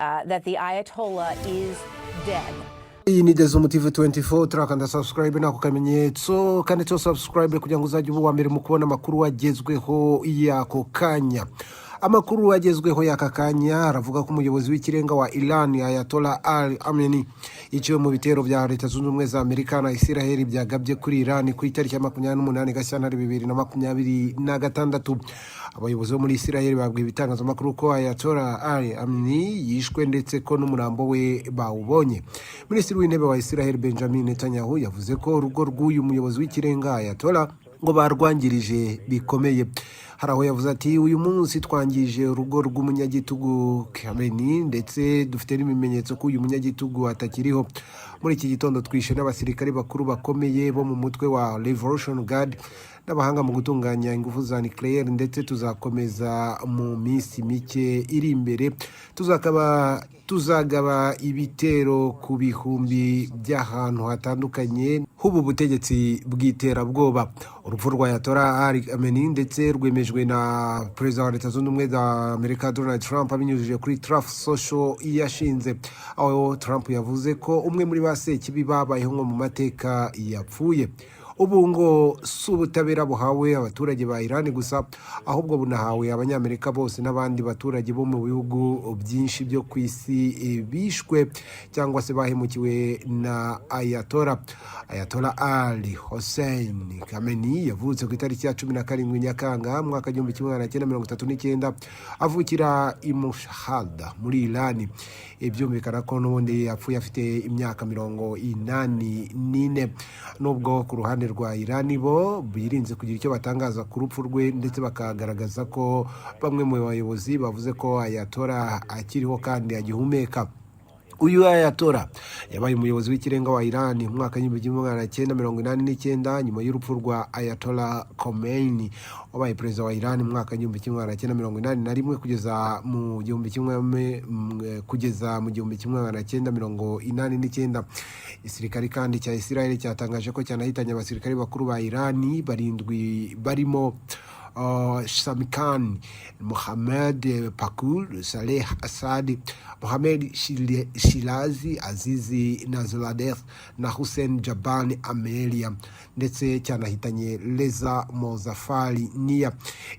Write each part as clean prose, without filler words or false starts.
That the Ayatollah is dead. Iyi ni Dezo TV 24. Turakanda subscribe n'ako kamenyetso kanditseho subscribe kugira ngo uzajye uba uwa mbere mu kubona amakuru agezweho y'ako kanya. Amakuru agezweho y'aka kanya aravuga ko umuyobozi w'ikirenga wa Iran, Ayatollah Ali Khamenei, yiciwe mu bitero bya Leta Zunze Ubumwe za Amerika na Isiraheli byagabye kuri Iran ku itariki ya 28 Gashyantare 2026. Abayobozi bo muri Isiraheli babwiye ibitangazamakuru ko Ayatollah Ali Khamenei yishwe, ndetse ko n'umurambo we bawubonye. Minisitiri w'Intebe wa Isiraheli, Benjamin Netanyahu, yavuze ko urugo rw'uyu muyobozi w'ikirenga Ayatollah ngo barwangirije bikomeye. Hari aho yavuze ati: "Uyu munsi twangije urugo rw'umunyagitugu Khamenei, ndetse dufite n'ibimenyetso ko uyu munyagitugu atakiriho. Muri iki gitondo twishe n'abasirikare bakuru bakomeye bo mu mutwe wa Revolution Guard n'abahanga mu gutunganya ingufu za nucléaire, ndetse tuzakomeza mu minsi mike iri imbere, tuzakaba tuzagaba ibitero ku bihumbi by'ahantu hatandukanye h'ubu butegetsi bw'iterabwoba." Urupfu rwa Ayatollah Ali Khamenei ndetse rwemejwe na Perezida wa Leta Zunze Ubumwe za Amerika, Donald Trump, abinyujije kuri Truth Social yashinze, aho Trump yavuze ko umwe muri ba sekibi babayeho nko mu mateka yapfuye. Ubu ngo si ubutabera buhawe abaturage ba Iran gusa, ahubwo bunahawe Abanyamerika bose n'abandi baturage bo mu bihugu byinshi byo ku isi bishwe cyangwa se bahemukiwe na Ayatollah. Ayatollah Ali Hossein Khamenei yavutse ku itariki ya 17 Nyakanga mu mwaka 1939, avukira i Mashhad muri Iran. Byumvikana ko n'ubundi yapfuye afite imyaka 84, nubwo ku ruhande rwa Iran bo birinze kugira icyo batangaza ku rupfu rwe, ndetse bakagaragaza ko bamwe mu bayobozi bavuze ko Ayatollah akiriho kandi agihumeka. Uyu Ayatollah yabaye umuyobozi w'ikirenga wa Iran mu mwaka w'1989, nyuma y'urupfu rwa Ayatollah Khomeini wabaye perezida wa Iran mu mwaka w'1981 kugeza mu 1989. Igisirikare kandi cya Israel cyatangaje ko cyanahitanye abasirikare bakuru ba Iran barindwi, barimo Shamkhani Mohammad Pakpour, Saleh Asadi, Mohamed Shirazi, Azizi Nasirzadeh na Hussein Jabani Amelia, ndetse cyanahitanye Reza Mozafari Nia.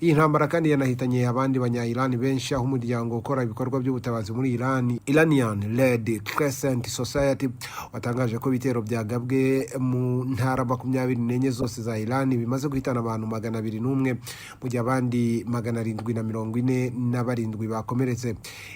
Iyi ntambara kandi yanahitanye abandi banya Iran benshi, aho umuryango ukora ibikorwa by'ubutabazi muri Iran, Iranian Red Crescent Society, watangaje ko ibitero byagabwe mu ntara 24 zose za Iran bimaze guhitana abantu 201, mu gihe abandi 747 bakomeretse.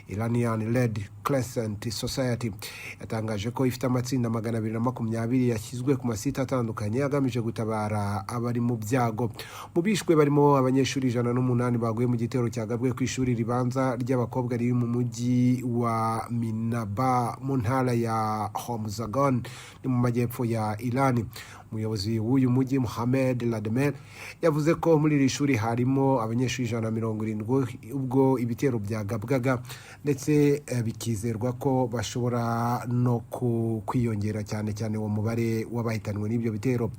Iranian Red Crescent Society yatangaje ko ifite amatsinda 220 yashyizwe ku masite atandukanye agamije gutabara abari mu byago. Mu bishwe barimo abanyeshuri 108 baguye mu gitero cyagabwe ku ishuri ribanza ry'abakobwa riri mu mujyi wa Minab mu ntara ya Hormozgan, ni mu majyepfo ya Iran. Umuyobozi w'uyu mujyi, Mohamed Radmehr, yavuze ko muri iri shuri harimo abanyeshuri 170 ubwo ibitero byagabwaga, ndetse bikizerwa ko bashobora no kwiyongera cyane cyane uwo mubare w'abahitanwe n'ibyo bitero.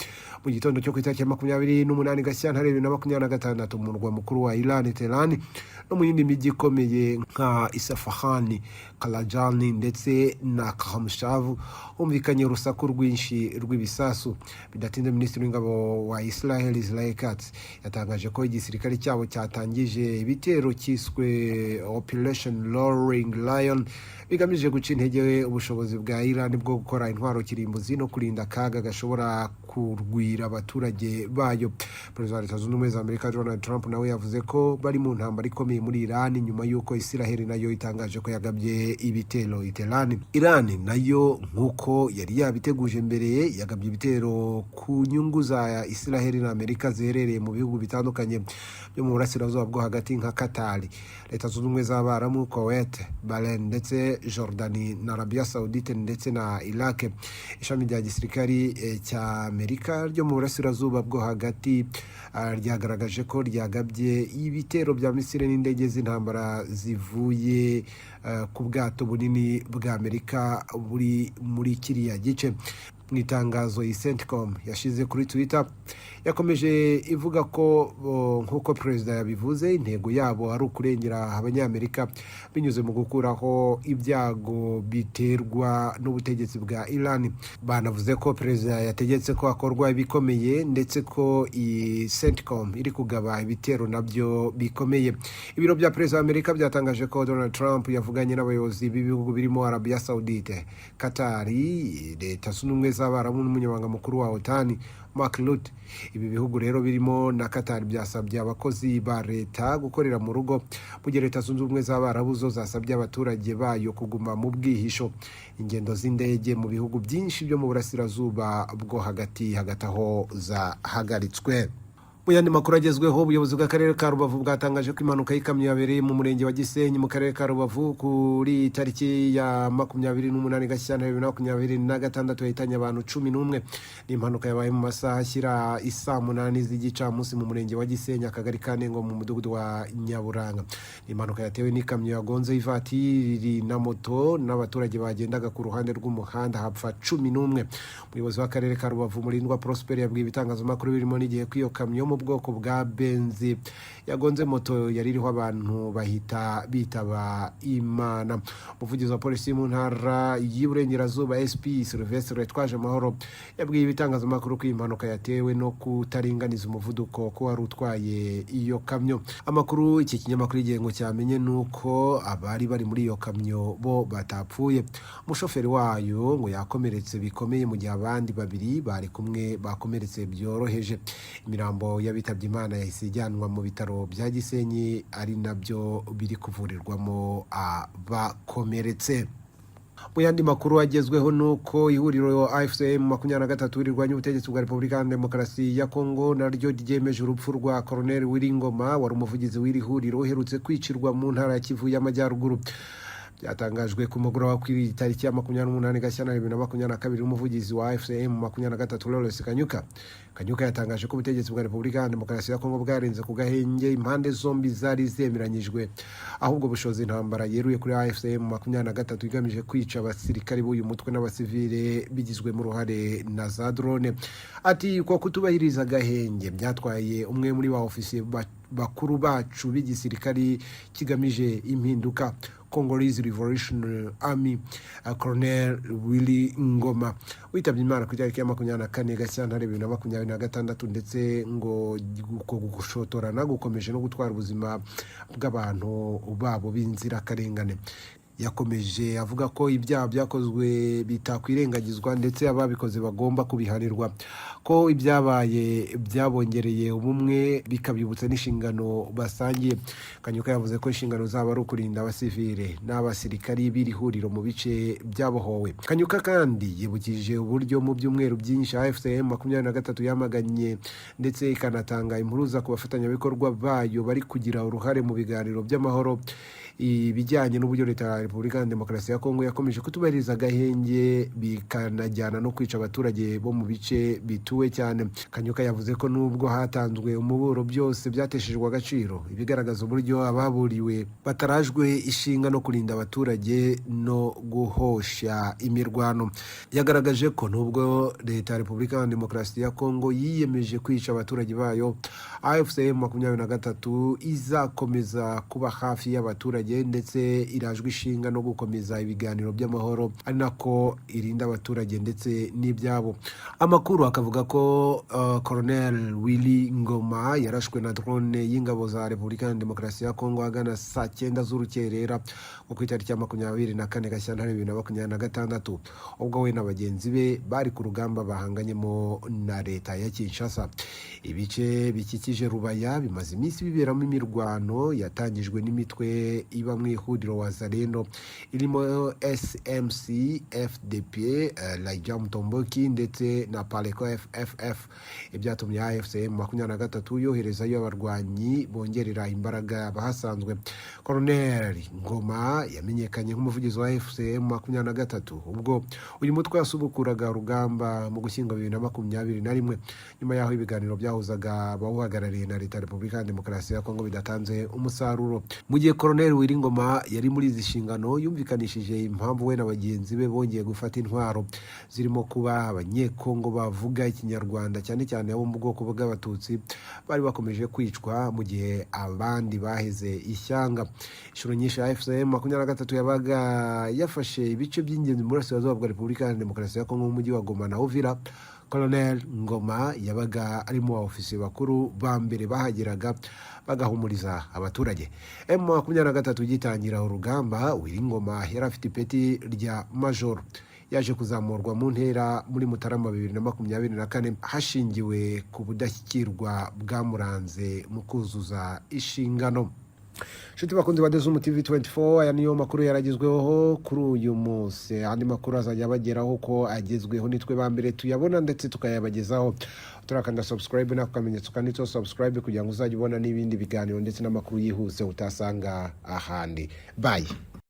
Mu gitondo cyo ku itariki ya 28 Gashyantare 2026, mu murwa mukuru wa Iran, Tehran, no mu yindi mijyi ikomeye nka Isfahan, Karaj ndetse na Kermanshah, humvikanye urusaku rwinshi rw'ibisasu. Bidatinze, Minisitiri w'Ingabo wa Israel, Israel Katz, yatangaje ko igisirikare cyabo cyatangije ibitero cyiswe Operation Roaring Lion, bigamije guca intege ubushobozi bwa Iran bwo gukora intwaro kirimbuzi no kurinda akaga gashobora kurwira abaturage bayo. Perezida wa Leta Zunze Ubumwe za Amerika, Donald Trump, nawe yavuze ko bari mu ntambara ikomeye muri Iran, nyuma y'uko Israel nayo itangaje ko yagabye ibitero i Tehran. Iran nayo, nk'uko yari yabiteguje mbere, yagabye ibitero ku nyungu za Israel na Amerika ziherereye mu bihugu bitandukanye byo mu burasirazuba bwo hagati nka Qatar, Leta Zunze Ubumwe z'Abarabu, Kuwait, Bahrain ndetse Jordani na Arabia Saudite ndetse na Iraq. Ishami rya gisirikari cya Amerika ryo mu burasirazuba bwo hagati ryagaragaje ko ryagabye ibitero bya misile n'indege z'intambara zivuye ku bwato bunini bwa Amerika buri muri kiriya gice. Mu itangazo iyi CENTCOM yashize kuri Twitter, yakomeje ivuga ko nk'uko perezida yabivuze, intego yabo ari ukurengera Abanyamerika binyuze mu gukuraho ibyago biterwa n'ubutegetsi bwa Iran. Banavuze ko perezida yategetse ko hakorwa ibikomeye, ndetse ko iyi CENTCOM iri kugaba ibitero nabyo bikomeye. Ibiro bya perezida wa Amerika byatangaje ko Donald Trump yavuganye n'abayobozi b'ibihugu birimo Arabia Saudite, Katari, Leta Zunze Ubumwe z'Abarabu n'umunyamabanga mukuru wa OTAN, Mark Rutte. Ibi bihugu rero birimo na Qatar byasabye abakozi ba leta gukorera mu rugo, mu gihe Leta Zunze Ubumwe z'Abarabu zo zasabye abaturage bayo kuguma mu bwihisho. Ingendo z'indege mu bihugu byinshi byo mu Burasirazuba bwo hagati hagati aho zahagaritswe. Mu yandi makuru agezweho, ubuyobozi bw'akarere ka Rubavu bwatangaje ko impanuka y'ikamyo yabereye mu murenge wa Gisenyi mu karere ka Rubavu kuri tariki ya 28 Gashyantare 2026 yahitanye abantu 11. Ni impanuka yabaye mu masaha ashyira isaa 8 z'igicamunsi mu murenge wa Gisenyi, akagari ka Nengo, mu mudugudu wa Nyaburanga. Ni impanuka yatewe n'ikamyo yagonze ivatiri na moto n'abaturage bagendaga ku ruhande rw'umuhanda, hapfa 11. Umuyobozi w'akarere ka Rubavu, Murindwa Prosper, yabwiye ibitangazamakuru birimo n'Igihe ko iyo kamyo yo mu bwoko bwa Benz yagonze moto yari iriho abantu, bahita bitaba Imana. Umuvugizi wa polisi mu ntara y'Iburengerazuba, SP Sylvestre Twajamahoro, yabwiye ibitangazamakuru ko iyi mpanuka yatewe no kutaringaniza umuvuduko ko wari utwaye iyo kamyo. Amakuru iki kinyamakuru Igengo cyamenye ni uko abari bari muri iyo kamyo bo batapfuye. Umushoferi wayo ngo yakomeretse bikomeye, mu gihe abandi babiri bari kumwe bakomeretse byoroheje. Imirambo y'abitabye Imana yahise ijyanwa mu bitaro bya Gisenyi, ari nabyo biri kuvurirwamo abakomeretse. Mu yandi makuru agezweho ni uko ihuriro AFC M 23 rirwanya ubutegetsi bwa Repubulika ya Demokarasi ya Kongo naryo ryemeje urupfu rwa Colonel Willy Ngoma, wari umuvugizi w'iri huriro, uherutse kwicirwa mu ntara ya Kivu y'Amajyaruguru. Byatangajwe ku mugoroba ku itariki ya 28 Gashyantare 2022 n'umuvugizi wa AFC M 23, Lawrence Kanyuka. Kanyuka yatangaje ko ubutegetsi bwa Repubulika ya Demokarasi ya Kongo bwarenze ku gahenge impande zombi zari zemeranyijwe, ahubwo bushoza intambara yeruye kuri AFC M 23 igamije kwica abasirikari b'uyu mutwe n'abasivile bigizwemo uruhare na za drone. Ati: "Uko kutubahiriza agahenge byatwaye umwe muri ba ofisiye bakuru bacu b'igisirikari kigamije impinduka, Congolese Revolutionary Army, Colonel Willy Ngoma, witabye Imana ku itariki ya 24 Gashyantare 2026." Ndetse ngo uko gushotorana gukomeje no gutwara ubuzima bw'abantu babo b'inzirakarengane. Yakomeje avuga ko ibyaha byakozwe bitakwirengagizwa, ndetse ababikoze bagomba kubihanirwa, ko ibyabaye byabongereye ubumwe, bikabibutsa n'inshingano basangiye. Kanyuka yavuze ko inshingano zabo ari ukurinda abasivile n'abasirikari b'iri huriro mu bice byabohowe. Kanyuka kandi yibukije uburyo mu byumweru byinshi AFC M 23 yamaganye ndetse ikanatanga impuruza ku bafatanyabikorwa bayo bari kugira uruhare mu biganiro by'amahoro, ibijyanye n'uburyo leta ya Repubulika ya Demokarasi ya Kongo yakomeje kutubahiriza agahenge, bikanajyana no kwica abaturage bo mu bice bituwe cyane. Kanyuka yavuze ko nubwo hatanzwe umuburo, byose byateshejwe agaciro, ibigaragaza uburyo ababuriwe batarajwe ishinga no kurinda abaturage no guhosha imirwano. Yagaragaje ko nubwo leta ya Repubulika ya Demokarasi ya Kongo yiyemeje kwica abaturage bayo, AFC M 23 izakomeza kuba hafi y'abaturage, ndetse irajwe ishinga no gukomeza ibiganiro by'amahoro, ari nako irinda abaturage ndetse n'ibyabo. Amakuru akavuga ko Colonel Willy Ngoma yarashwe na drone y'ingabo za Repubulika ya Demokarasi ya Kongo ahagana saa 9 z'urukerera ku itariki ya 24 Gashyantare 2026, ubwo we na bagenzi be bari ku rugamba bahanganyemo na leta ya Kinshasa. Ibice bikikije Rubaya bimaze iminsi biberamo imirwano yatangijwe n'imitwe iba mu ihuriro Wazalendo irimo SMC, FDP, Raia Mutomboki ndetse na Pareco FFF, ibyatumye AFC M 23 yoherezayo abarwanyi bongerera imbaraga abahasanzwe. Colonel Ngoma yamenyekanye nk'umuvugizi wa AFC M 23 ubwo uyu mutwe yasubukuraga urugamba mu Gushyingo 2021, nyuma y'aho ibiganiro byahuzaga abawuhagarariye na leta ya Repubulika ya Demokarasi ya Kongo bidatanze umusaruro. Mu gihe Colonel Willy Willy Ngoma yari muri izi nshingano, yumvikanishije impamvu we na bagenzi be bongeye gufata intwaro, zirimo kuba Abanyekongo bavuga Ikinyarwanda, cyane cyane abo mu bwoko bw'Abatutsi, bari bakomeje kwicwa mu gihe abandi baheze ishyanga. Inshuro nyinshi AFC M 23 yabaga yafashe ibice by'ingenzi mu burasirazuba bwa Repubulika Iharanira Demokarasi ya Kongo, mu mujyi wa Goma na Uvira. Colonel Ngoma yabaga ari mu baofisiye bakuru ba mbere bahageraga bagahumuriza abaturage. M23 igitangira urugamba, Willy Ngoma yari afite ipeti rya majoro. Yaje kuzamurwa mu ntera muri Mutarama 2024, hashingiwe ku budashyikirwa bwamuranze mu kuzuza inshingano. Inshuti bakunzi ba Dezumu TV 24, aya niyo makuru yaragezweho kuri uyu munsi. Andi makuru azajya abageraho ko agezweho, nitwe ba mbere tuyabona ndetse tukayabagezaho. Turakanda subscribe n'ako kamenyetso kanditseho subscribe kugira ngo uzajye ubona n'ibindi biganiro ndetse n'amakuru yihuse utasanga ahandi. Bye.